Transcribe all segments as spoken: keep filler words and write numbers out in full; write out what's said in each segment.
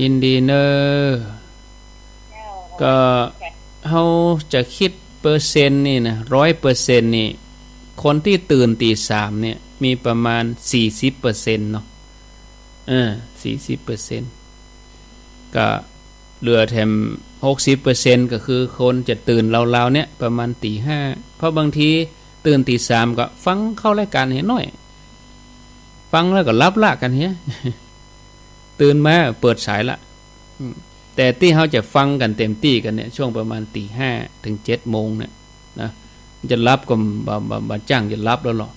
ยินดีเน่อ ก็เฮาจะคิดเปอร์เซ็นต์นี่นะ ร้อยเปอร์เซ็นต์นี่ คนตี้ตื่นตี๋สามเนี่ย มีประมาณสี่สิบเปอร์เซ็นต์เนาะ เออ สี่สิบเปอร์เซ็นต์ ก็เหลือแถมหกสิบเปอร์เซ็นต์ ก็คือคนจะตื่นราวๆเนี่ย ประมาณตี๋ห้า เพราะบางทีตื่นตี๋สามก็ฟังเข้ารายก๋านเหียหน้อย ฟังแล้วก็หลับละกั๋นเหีย ตื่นมาเปิดสายละ อืม แต่ตี้เฮาจะฟังกั๋นเต็มตี้กั๋นเนี่ย ช่วงประมาณตี๋ห้าเถิงเจ็ดโมงเนี่ยนะ จะหลับก็บ่ บ่ บ่จ้างจะหลับแล้วหรอก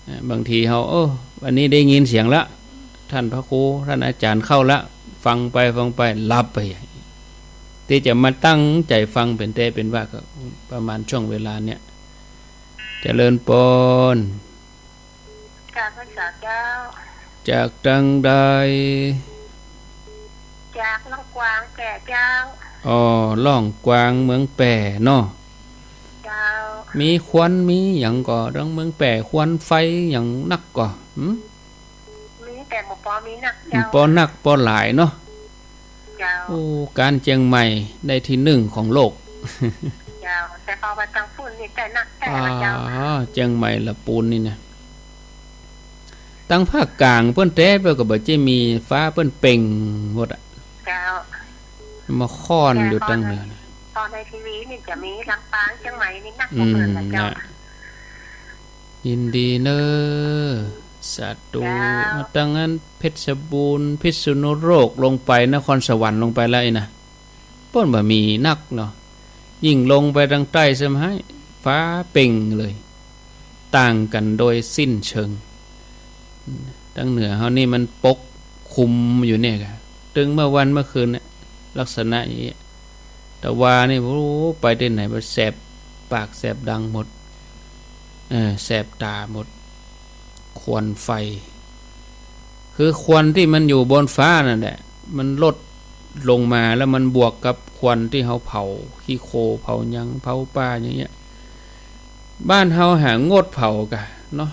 อ่า บางทีเฮา โอ้ วันนี้ได้ยินเสียงละ ท่านพระครู ท่านอาจ๋ารย์เข้าละ ฟังไป ฟังไป หลับไป ตี้จะมาตั้งใจ๋ฟังเป๋นแต๊เป๋นว่าก็ประมาณช่วงเวลาเนี่ย เจริญปอน กราบนมัสก๋ารเจ้า จากตังใด จากล่องกวางแก่เจ้า อ๋อ ล่องกวางเมืองแป้เนาะ เจ้า มีควันมีหยังก่อ ตังเมืองแป้ ควันไฟหยังนักก่อ หืม มีแต่บ่ปอมีนักเจ้า ปอนักปอหลายเนาะ เจ้า โอ้ ก๋านเจียงใหม่ได้ตี้นึ่งของโลก เจ้า แต่ปอว่าตังฝุ่นนี่แต่นักแต่ละเจ้า อ๋อ เจียงใหม่ละปูนนี่นะ ตังภาคก๋างเปิ้นแต๊เปิ้นก็บ่ใจ้มี ฟ้าเปิ้นเป่งหมดอะ เจ้า มาค่อนอยู่ตังเหนือนะ ต๋อนในทีวีนี่จะมีลำปางเจียงใหม่นี่นักกว่าเปิ้นละเจ้า อืม นะ ยินดีเน่อ สาธุ เจ้า ตังอั้นเพชรบูรณ์ พิษณุโลกลงไป นครสวรรค์ลงไปแล้วอี้นะ เปิ้นบ่มีนักเนาะ ยิ่งลงไปตังใต้เสียหาย ฟ้าเป่งเลย ต่างกั๋นโดยสิ้นเชิง ตังเหนือเฮานี่มันปกคลุมอยู่เนี่ยกะ ตึงเมื่อวันเมื่อคืนเนี่ย ลักษณะอย่างเงี้ย ตะวานี่ โอ้ ไปตี้ไหนมันแสบปากแสบดังหมด เออ แสบต๋าหมด ควันไฟ คือควันตี้มันอยู่บนฟ้านั่นแหละ มันลดลงมาแล้วมันบวกกับควันตี้เฮาเผาขี้โคเผาหยังเผาป่าอย่างเงี้ย บ้านเฮาหางดเผากะ